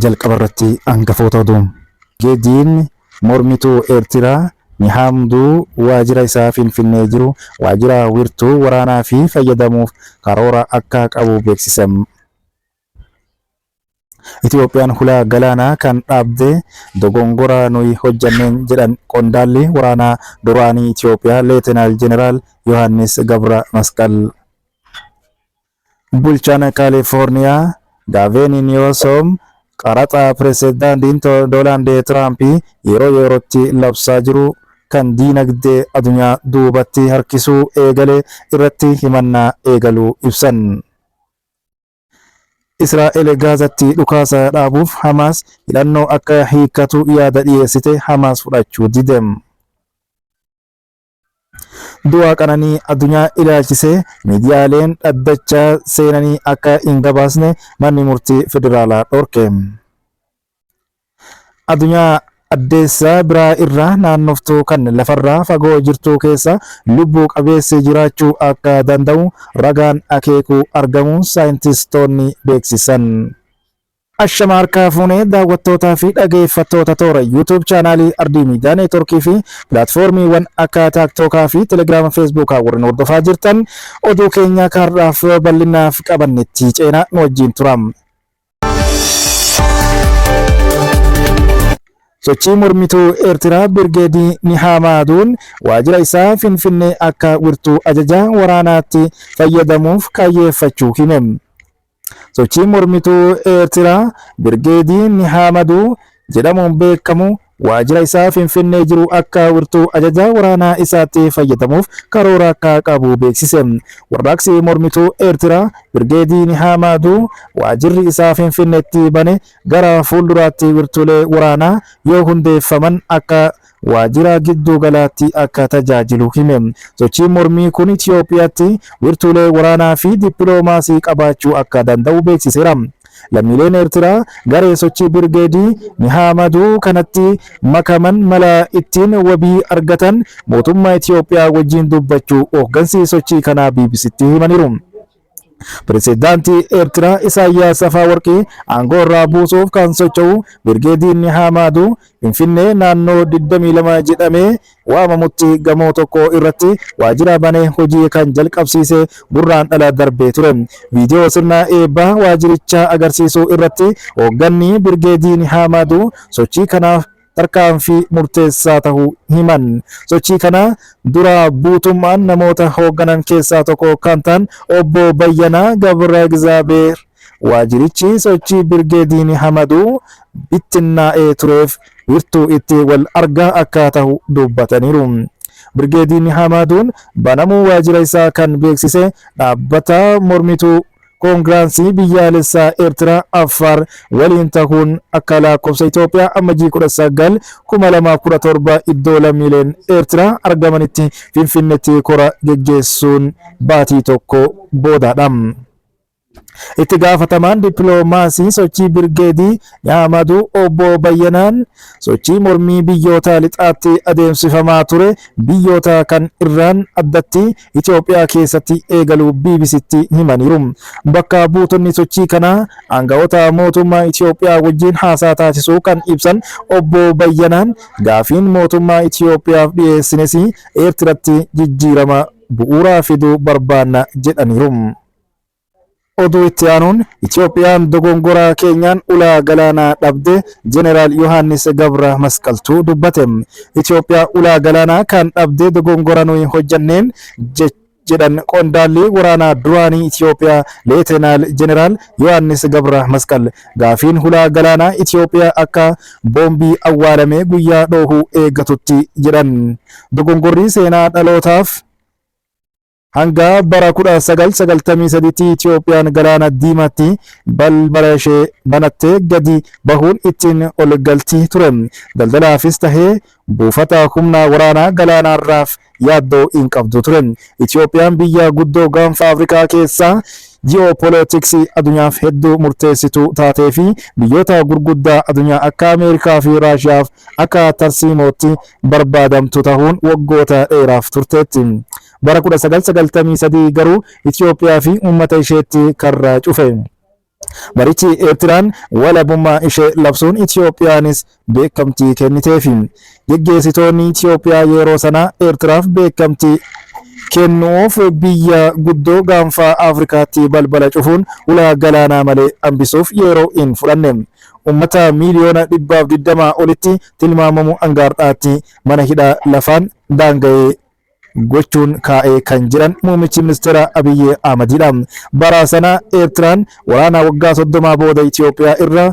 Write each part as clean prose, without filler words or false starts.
Jalqaba irratti hangafoota oduu. Geediin mormituu Eertiraa Nihaamduu waajira isaa Finfinnee jiru waajira wirtuu waraanaa fi fayyadamuuf karoora akka qabu beeksise. Itiyoophiyaan hulaa galaanaa kan dhaabde dogongora nuyi hojjanneen jedhan qondaalli waraanaa duraanii Itiyoophiyaa Leetenaal Jeneraal Yohaannis Gabra Masqal. Bulchaan Kaalifoorniyaa Gaaveen Niwusoom qaraxa Pireezidaantiin Doonaald Tiraamp yeroo yerootti labsaa jiru kan diinagdee adunyaa duubatti harkisuu eegale irratti himannaa eegaluu ibsan. Israa'el Gaazatti dhukaasa dhaabuuf Hamaas hidhannoo akka hiikkatu yaada dhiyeessite Hamaas fudhachuu dide. Du'a Qananii Addunyaa ilaalchisee miidiyaaleen dhaddacha seenanii akka hin gabaasne manni murtii federaalaa dhorke. Addunyaa addeessa biraa irraa naannoftuu kan lafarraa fagoo jirtuu keessa lubbuu qabeessi jiraachuu akka danda'u ragaan akeeku argamuu saayintistoonni beeksisan. Ashama harkaa fuunee daawwattootaa fi dhageeffattoota toora YouTube chaanaalii Ardii Miidiyaa Neetworkii fi pilaatfoormiiwwan akka Taaktookaa fi Telegiraama Feesbuukaa warreen hordofaa jirtan oduu keenya kaarraaf bal'inaaf qabannetti ceenaa nu wajjin tura. Sochii mormituu Eertiraa Birgeedii Nihaamaaduun waajjira isaa Finfinnee akka wirtuu ajajaa waraanaatti fayyadamuuf kayyeeffachuu hime. Sochiin mormituu Eertiraa Birgeedii Nihaamaduu jedhamuun beekamu waajjira isaa Finfinnee jiru akka wirtuu ajajaa waraanaa isaatti fayyadamuuf karoora akka qabu beeksise. Warraaqsi mormituu Eertiraa Birgeedii Nihaamaduu waajjirri isaa Finfinneetti bane gara fuulduraatti wirtuulee waraanaa yoo hundeeffaman akka waajjira gidduu galaatti akka tajaajilu hime. Sochiin mormii kun Itiyoophiyaatti wirtuulee waraanaa fi dippiloomaasii qabaachuu akka danda'u beeksiseera. Lammiileen Eertiraa garee sochii Birgeedii Nihaamaduu kanatti makaman mala ittiin wabii argatan mootummaa Itiyoophiyaa wajjin dubbachuu hooggansi sochii kanaa BBCtti himaniiru. Pireezidaantii Eertiraa Isaayyaas Afawarqii aangoo irraa buusuuf kan socho'u Birgeediin Nihaamaduu Finfinnee naannoo 22 jedhamee waamamutti gamoo tokko irratti waajjira banee hojii kan jalqabsiise Gurraandhala darbee ture. Viidiyoo sirna eebbaa waajjirichaa agarsiisuu irratti hoogganni Birgeedii Nihaamaduu sochii kanaaf tarkaanfii murteessaa ta'uu himan. Sochii kana dura buutummaan namoota hoogganan keessaa tokko kan ta'an obbo Bayyanaa Gabra Egzaabeer waajjirichi sochii Birgeedii Nihamaduu bittinnaa'ee tureef wirtuu itti wal argaa akka ta'u dubbataniiru. Birgeedii Nihamaduun banamuu waajjira isaa kan beeksise dhaabbata mormituu Koongiraansii Biyyaalessaa Eertiraa Affaar waliin tahuun akka lakkoofsa Itoophiyaa Amajjii 19, 2017 iddoo lammiileen Eertiraa argamanitti Finfinneetti kora geggeessuun baatii tokko boodaadha. Itti gaafatamaan dippiloomaasii sochii Birgeedii Nihaamaduu obbo Bayyanaan sochii mormii biyyoota lixaatti adeemsifamaa ture biyyoota kan irraan addatti Itoophiyaa keessatti eegaluu BBCtti himaniiru. Bakka buutonni sochii kanaa aangawoota mootummaa Itoophiyaa wajjin haasaa taasisuu kan ibsan obbo Bayyanaan gaafiin mootummaa Itoophiyaaf dhiyeessines Eertiratti jijjiirama bu'uuraa fiduu barbaanna jedhaniiru. Oduu itti aanuun Itoophiyaan dogongora keenyaan ulaa galaanaa dhabde Jeneraal Yohaannis Gabra Masqaltuu dubbate. Itoophiyaa ulaa galaanaa kan dhabde dogongora nuyi hojjanneen jedhan qondaalli waraanaa duraanii Itoophiyaa Leetenaal Jeneraal Yohaannis Gabra Masqal. Gaafiin hulaa galaanaa Itoophiyaa akka boombii awwaalamee guyyaa dhoohuu eeggatutti jedhan. Dogongorri seenaa dhalootaaf Hanga bara 1993tti Itoophiyaan galaana Diimaatti balbala ishee banattee gadi bahuun ittiin ol galti ture. Daldalaafis tahee buufata humna waraanaa galaanaarraaf yaaddoo hin qabdu ture. Itoophiyaan biyya guddoo gaanfa Afrikaa keessaa ji'oopolootiksii addunyaaf hedduu murteessituu taatee fi biyyoota gurguddaa addunyaa akka Ameerikaa fi Raashiyaaf akka tarsiimootti barbaadamtu tahuun waggoota dheeraaf turteetti. Bara 1993 garuu Itoophiyaa fi uummata isheetti karra cufe. Barichi Eertiraan walabummaa ishee labsuun Itiyoophiyaanis beekamtii kenniteefi. Geggeessitoonni Itiyoophiyaa yeroo sanaa Eertiraaf beekamtii kennuuf biyya guddoo gaanfaa Afrikaatti balbala cufuun ulaa galaanaa malee hambisuuf yeroo hin fudhanne. Ummata miiliyoona 120 olitti tilmaamamu hanga har'aatti mana hidhaa lafaan daanga'ee gochuun kaa'ee kan jedhan muummichi ministeera Abiyyi Ahmadidha. Bara sana Eertiraan waraana waggaa 30 booda Itiyoophiyaa irra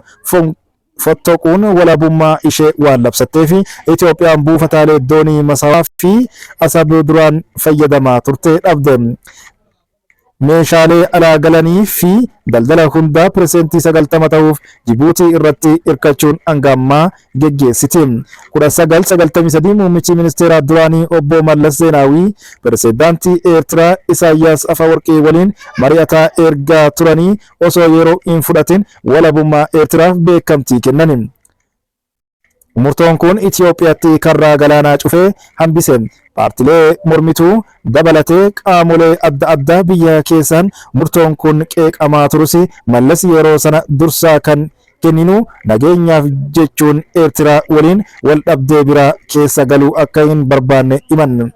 fottoquun walabummaa ishee waan labsatteef Itiyoophiyaan buufataalee doonii Masawaa fi Asab duraan fayyadamaa turte dhabde. Meeshaalee alaa galanii fi daldala hundaa pireseentii 90 ta'uuf Jibuutii irratti hirkachuun hanga ammaa geggeessiti. 1993 Muummichi Ministeeraa duraanii Obbo Mallas Zeenaawii Piresedaantii Eertiraa Isaayyaas Afawarqii waliin mari'ataa erga turanii osoo yeroo hin fudhatin walabummaa Eertiraaf beekamtii kennani. Murtoon kun Itiyoophiyaatti karraa galaanaa cufee hambise. Paartilee mormituu dabalatee qaamolee adda addaa biyya keessaan murtoon kun qeeqamaa turus Mallas yeroo sana dursaa kan kenninu nageenyaaf jechuun Eertiraa waliin waldhabdee biraa keessa galuu akka hin barbaanne himan.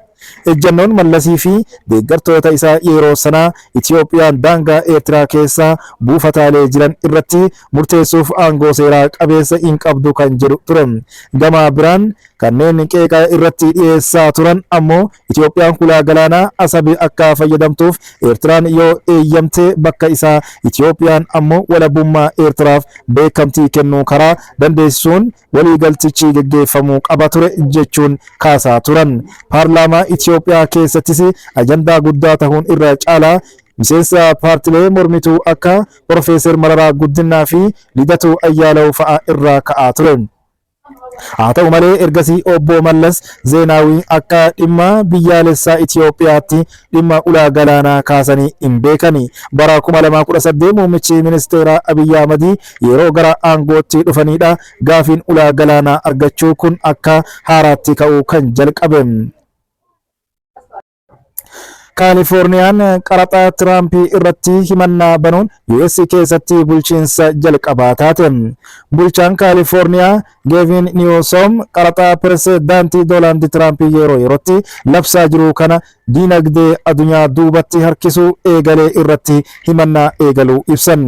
Ejjannoon Mallasii fi deeggartoota isaa yeroo sanaa Itiyoophiyaan daangaa Eertiraa keessa buufataalee jiran irratti murteessuuf aangoo seeraa qabeessa hin qabdu kan jedhu ture. Gama biraan kanneen qeeqa irratti dhiyeessaa turan ammoo Itiyoophiyaan hulaa galaanaa Asab akka fayyadamtuuf Eertiraan yoo eeyyamte bakka isaa Itiyoophiyaan ammoo walabummaa Eertiraaf beekamtii kennuu karaa dandeessisuun waliigaltichi geggeeffamuu qaba ture jechuun kaasaa turan. Paarlaamaa Itiyoophiyaa keessattis ajandaa guddaa tahuun irra caalaa miseensa paartilee mormituu akka Porofeeser Mararaa Guddinnaa fi Lidatuu Ayyaalaw fa'a irraa ka'aa ture. Haa ta'u malee ergasii Obbo Mallas Zeenaawii akka dhimma biyyaalessaa Itiyoophiyaatti dhimma ulaa galaanaa kaasanii hin beekani. Bara 2018 muummichi ministeeraa Abiyyi Ahmad yeroo gara aangootti dhufanidha gaafiin ulaa galaanaa argachuu kun akka haaraatti ka'uu kan jalqabe. Kaalifoorniyaan qaraxa Tiraampii irratti himannaa banuun US keessatti bulchiinsa jalqabaa taate. Bulchaan Kaalifoorniyaa Geevin Niwusoom qaraxa pirezidaantii Doonaald Tiraamp yeroo yerootti labsaa jiru kana diinagdee adunyaa duubatti harkisuu eegalee irratti himannaa eegaluu ibsan.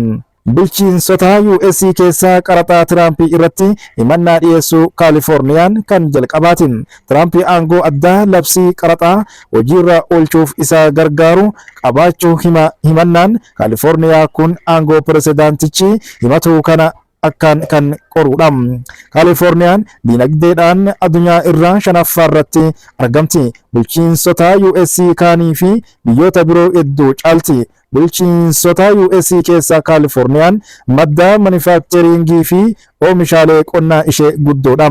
Bulchiinsota US keessaa qaraxa Tiraamp irratti himannaa dhiyeessuu Kaalifoorniyaan kan jalqabaati. Tiraamp aangoo addaa labsii qaraxaa hojiirra oolchuuf isa gargaaru qabaachuu hima himannaan Kaalifoorniyaa kun aangoo pirezidaantichi himatu kana akkaan kan qoruudha. Kaalifoorniyaan diinagdeedhaan adunyaa irraa shanaffaarratti argamti. Bulchiinsota US kaanii fi biyyoota biroo hedduu caalti. Bulchiinsota US keessaa Kaalifoorniyaan madda manifaakcheriingii fi oomishaalee qonnaa ishee guddoodha.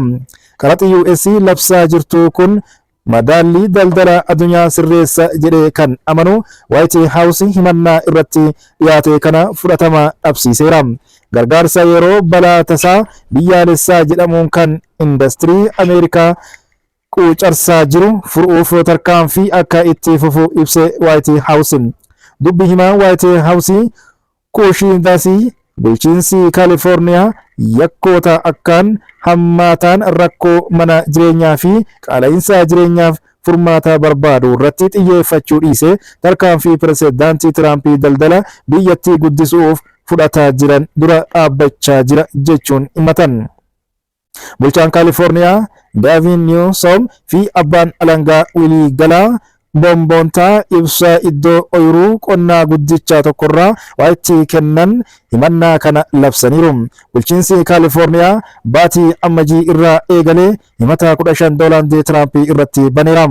Qaraxi US labsaa jirtu kun madaallii daldala adunyaa sirreessa jedhee kan amanu Waayit Haawus himannaa irratti dhiyaate kana fudhatama dhabsiiseera. Gargaarsa yeroo balaa tasaa biyyaalessaa jedhamuun kan indastirii Ameerikaa quucarsaa jiru furuuf tarkaanfii akka itti fufu ibse Waayit Haawus. Dubbi himaan Waayit Haawus Kuushiindaasii bulchiinsi Kaalifoorniyaa yakkoota akkaan hammaataan rakkoo mana jireenyaa fi qaala'insa jireenyaaf furmaata barbaaduu irratti xiyyeeffachuu dhiisee tarkaanfii pirezidaantii Tiraampii daldala biyyattii guddisuuf fudhataa jiran dura dhaabbachaa jira jechuun himatan. Bulchaan Kaalifoorniyaa Gaaviin Niwusoom fi abbaan alangaa Wilii Galaa Bomboontaa ibsa iddoo oyiruu qonnaa guddicha tokkorraa Waayitti kennan himannaa kana labsaniiru. Bulchiinsi Kaalifoorniyaa baatii Ammajii irraa eegalee himata 15 Doonaald Tiraampii irratti baneera.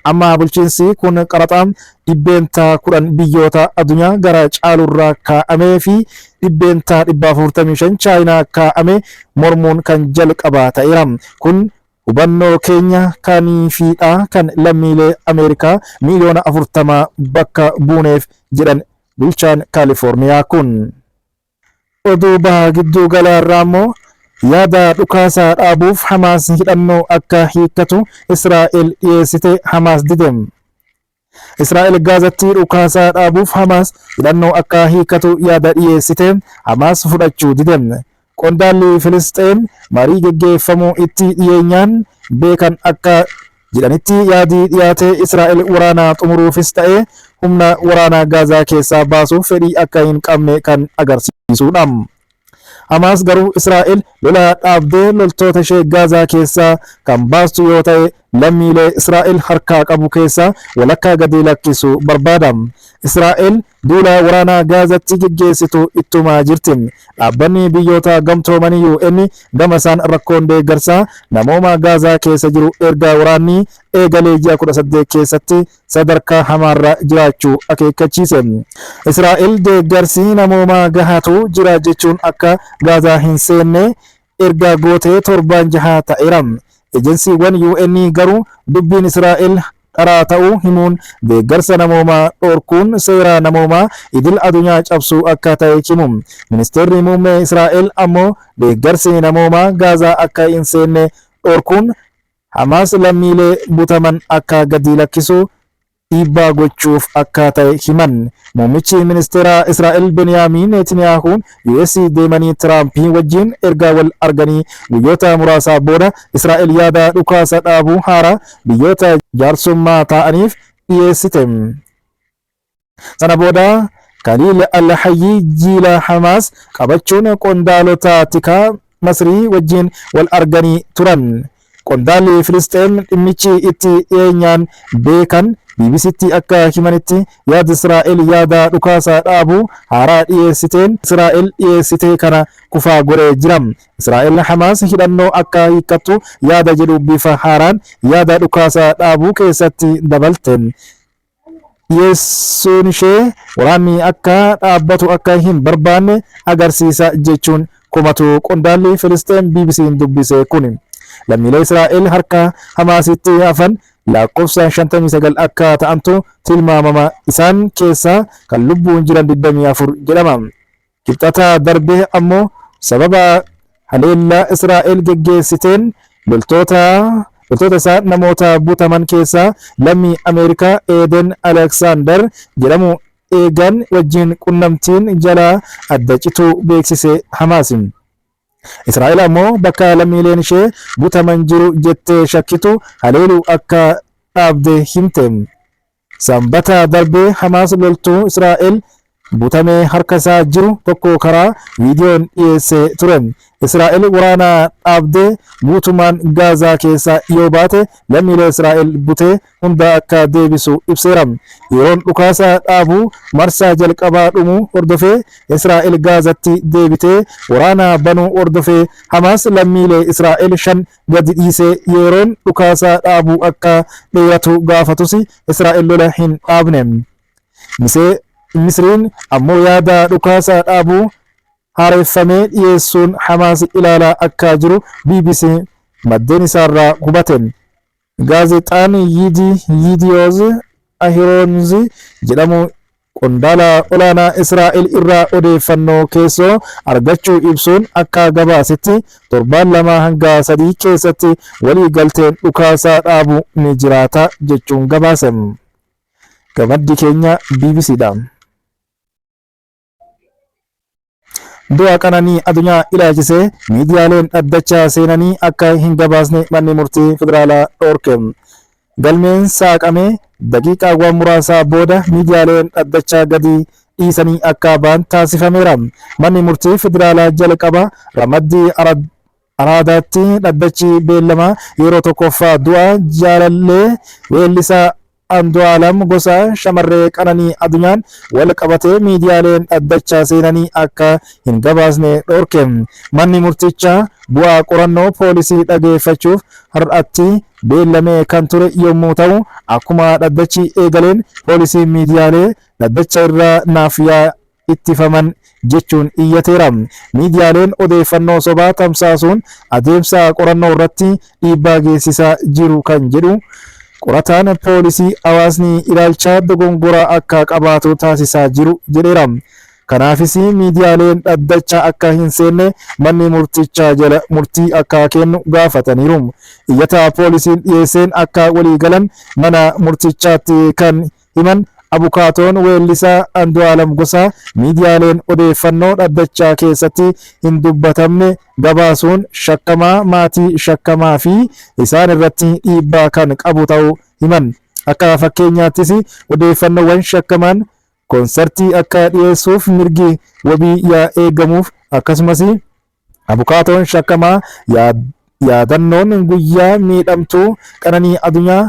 Amma bulchiinsi kun qaraxa 10% biyyoota addunyaa gara caalurraa kaa'amee fi 445% Chaayinaa kaa'ame mormuun kan jalqabaa ta'eera. Kun hubannoo keenya kaniifiidha kan lammiilee Ameerikaa miiliyoona 40 bakka buuneef jedhan bulchaan Kaalifoorniyaa kun. Oduu baha gidduu galaa irraa immoo yaada dhukaasa dhaabuuf Hamaas hidhannoo akka hiikkatu Israa'el dhiyeessite Hamaas dide. Israa'el Gaazatti dhukaasa dhaabuuf Hamaas hidhannoo akka hiikkatu yaada dhiyeessite Hamaas fudhachuu dide. Qondaalli Filisxeem marii geggeeffamuu itti dhiyeenyaan beekan akka jedhanitti yaadi dhiyaate Israa'el waraana xumuruufis ta'e humna waraanaa Gaazaa keessaa baasuuf fedhii akka hin qabne kan agarsiisuudha. Hamaas garuu Israa'el lola dhaabdee loltoota ishee Gaazaa keessaa kan baastu yoo ta'e lammiilee Israa'el harkaa qabu keessaa walakkaa gadi lakkisu barbaada. Israa'el duula waraanaa Gaazatti geggeessitu ittuma jirti. Dhaabbanni Biyyoota Gamtoomanii UN gama isaan rakkoon deeggarsaa namoomaa Gaazaa keessa jiru erga waraanni eegalee ji'a 18 keessatti sadarkaa hamaarra jiraachuu akeekkachiise. Israa'el deeggarsi namoomaa gahaatu jira jechuun akka Gaazaa hin seenne erga gootee torbaan jaha ta'eera. Ejensiiwwan UN garuu dubbiin Israa'el dharaa ta'uu himuun deeggarsa namoomaa dhorkuun seera namoomaa idil adunyaa cabsuu akka ta'e himu. Ministeerri Muummee Israa'el ammoo deeggarsi namoomaa Gaazaa akka hin seenne dhorkuun Hamaas lammiilee butaman akka gadi lakkisu dhiibbaa gochuuf akka ta'e himan. Muummichi ministeeraa Israa'el Beniyaamiin Neetiniyaahuun US deemanii Tiraampii wajjin erga wal arganii guyyoota muraasaa booda Israa'el yaada dhukaasa dhaabuu haaraa biyyoota jaarsummaa taa'aniif dhiyeessite. Sana booda Kaliil al-Hayyii jiila Hamaas qabachuun qondaalota tikaa Masrii wajjin wal arganii turan. Qondaalli Filisxeem dhimmichi itti dhiyeenyaan beekan BBCtti akka himanitti yaadi Israa'el yaada dhukaasa dhaabuu haaraa dhiyeessiteen Israa'el dhiyeessite kana kufaa godhee jira. Israa'el Hamaas hidhannoo akka hiikkattu yaada jedhu bifa haaraan yaada dhukaasa dhaabuu keessatti dabalte. Dhiyeessuun ishee waraanni akka dhaabbatu akka hin barbaanne agarsiisa jechuun komatu qondaalli Filisxeem BBC'n dubbise kuni. Lammiilee Israa'el harka Hamaasitti hafan lakkoofsaan 59 akka ta'antu tilmaamama. Isaan keessaa kan lubbuun jiran 24 jedhama. Kibxata darbe ammoo sababa haleellaa Israa'el geggeessiteen loltoota loltoota isaa namoota butaman keessaa lammii Ameerikaa Eeden Aleksaandar jedhamu eegan wajjin qunnamtiin jalaa adda cituu beeksise Hamaas. Israa'el ammoo bakka lammiileen ishee butaman jiru jettee shakkitu haleeluu akka dhaabde himte. Sanbata darbe Hamaas loltuu Israa'el butamee harka isaa jiru tokko karaa viidiyoon dhiyeessee ture. Israa'el waraana dhaabdee guutummaan Gaazaa keessaa yoo baate lammiilee Israa'el butee hunda akka deebisu ibseera. Yeroon dhukaasa dhaabuu marsaa jalqabaa dhumuu hordofee Israa'el Gaazatti deebitee waraana banuu hordofee Hamaas lammiilee Israa'el 5 gadi dhiisee yeroon dhukaasa dhaabuu akka dheeratu gaafatus Israa'el lola hin dhaabne. Misriin ammoo yaada dhukaasa dhaabuu haareffamee dhiyeessuun Hamaas ilaalaa akka jiru bbc maddeen isaarraa hubate. Gaazexaan Yidiyoz Ahiroonz jedhamu qondaala olaanaa Israa'el irraa odeeffannoo keessoo argachuu ibsuun akka gabaasetti torbaan 2 hanga 3 keessatti walii galteen dhukaasa dhaabu ni jiraata jechuun gabaase. Gamaddi keenya bbc dha. Du'a Qananii Adunyaa ilaalchisee miidiyaaleen dhaddacha seenanii akka hin gabaasne manni murtii federaalaa dhoorke. Galmeen saaqamee daqiiqaawwan muraasaa booda miidiyaaleen dhaddacha gadi dhiisanii akka ba'an taasifameera. Manni murtii federaalaa jalqaba ramaddii Araadaatti dhaddachi beellama yeroo tokkoffaa du'a jaalallee weellisaa Andu'aalam Gosaa shamarree Qananii Adunyaan wal qabatee miidiyaaleen dhaddacha seenanii akka hin gabaasne dhorke. Manni murtichaa bu'aa qorannoo poolisii dhageeffachuuf har'atti beellamee kan ture yommuu ta'u, akkuma dhaddachi eegaleen poolisiin miidiyaalee dhaddacha irraa naaf yaa ittifaman jechuun iyyateera. Miidiyaaleen odeeffannoo sobaa tamsaasuun adeemsa qorannoo irratti dhiibbaa geessisaa jiru kan jedhu qorataan poolisii hawaasni ilaalcha dogongoraa akka qabaatu taasisaa jiru jedheera. Kanaafis miidiyaaleen dhaddacha akka hin seenne manni murtichaa jala murtii akka kennu gaafataniiru. Iyyata poolisiin dhiyeesseen akka waliigalan mana murtichaatti kan himan abukaatoon weellisaa Andu'aalam Gosaa miidiyaaleen odeeffannoo dhaddachaa keessatti hin dubbatamne gabaasuun shakkamaa, maatii shakkamaa fi isaan irratti dhiibbaa kan qabu ta'uu himan. Akka fakkeenyaattis odeeffannoowwan shakkamaan konsartii akka dhiyeessuuf mirgi wabii yaa eegamuuf akkasumas abukaatoon shakkamaa yaadannoon guyyaa miidhamtuu Qananii Adunyaa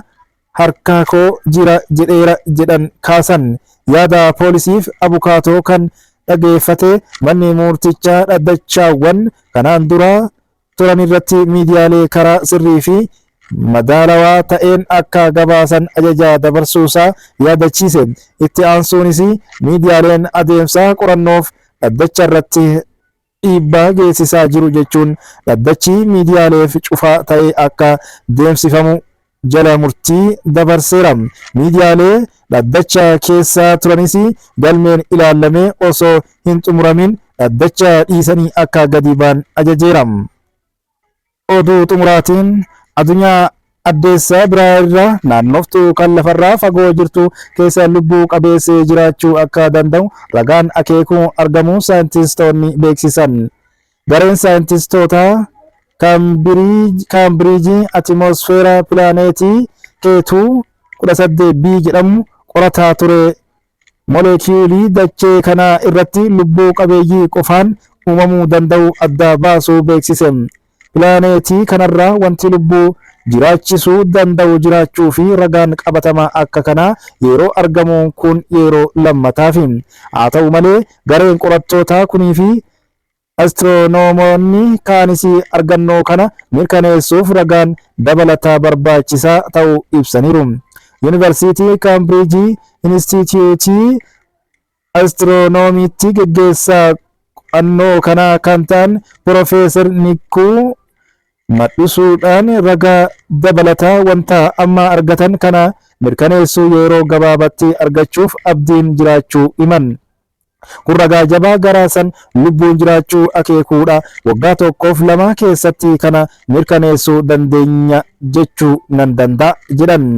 harka koo jira jedheera jedhan kaasan. Yaada poolisiif abukaatoo kan dhageeffate manni murtichaa dhaddachaawwan kanaan dura turan irratti miidiyaalee karaa sirrii fi madaalawaa ta'een akka gabaasan ajaja dabarsuusaa yaadachiise. Itti aansuunis miidiyaaleen adeemsa qorannoof dhaddacha irratti dhiibbaa geessisaa jiru jechuun dhaddachi miidiyaaleef cufaa ta'e akka deemsifamu jala murtii dabarseera. Miidiyaalee dhaddacha keessa turanis galmeen ilaallamee osoo hin xumuramin dhaddacha dhiisanii akka gadi ba'an ajajeera. Oduu xumuraatiin addunyaa addeessa biraa irra naannoftuu kan lafarraa fagoo jirtu keessa lubbuu qabeessi jiraachuu akka danda'u ragaan akeekuu argamuu saayintistoonni beeksisan. Gareen saayintistootaa Kaambiriijii atimoosfeera pilaaneetii K2 18b jedhamu qorataa ture Molekiyuulii dachee kanaa irratti lubbuu qabeeyyii qofaan uumamuu danda'u adda baasuu beeksise. Pilaaneetii kanarra wanti lubbuu jiraachisuu danda'u jiraachuu fi ragaan qabatamaa akka kanaa yeroo argamu kun yeroo lammataafi. Haa ta'u malee gareen qorattootaa kunii fi Astiroonoomonni kaanis argannoo kana mirkaneessuuf ragaan dabalataa barbaachisaa ta'uu ibsaniiru. Yuunivarsiitii Kaambiriijii Inistiitiyuutii Astiroonomiitti geggeessaa qo'annoo kanaa kan ta'an Pirofeesar Nikkuu Madhusuudhaan ragaa dabalataa wanta amma argatan kana mirkaneessuu yeroo gabaabatti argachuuf abdiin jiraachuu himan. Kun ragaa jabaa gara san lubbuun jiraachuu akeekuudha. Waggaa tokkoof lama keessatti kana mirkaneessuu dandeenya jechuu nan danda'a jedhan.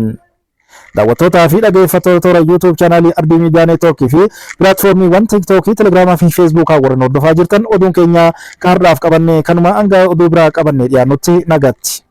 Daawwattootaa fi dhageeffattoota toora YouTube chaanaalii Ardii Miidiyaa Neetwoorkii fi pilaatfoormiiwwan TikTokii, Telegiraamaa fi Feesbuukaa warreen hordofaa jirtan oduun keenya ka har'aaf qabanne kanuma hanga oduu biraa qabannee dhiyaannutti nagatti.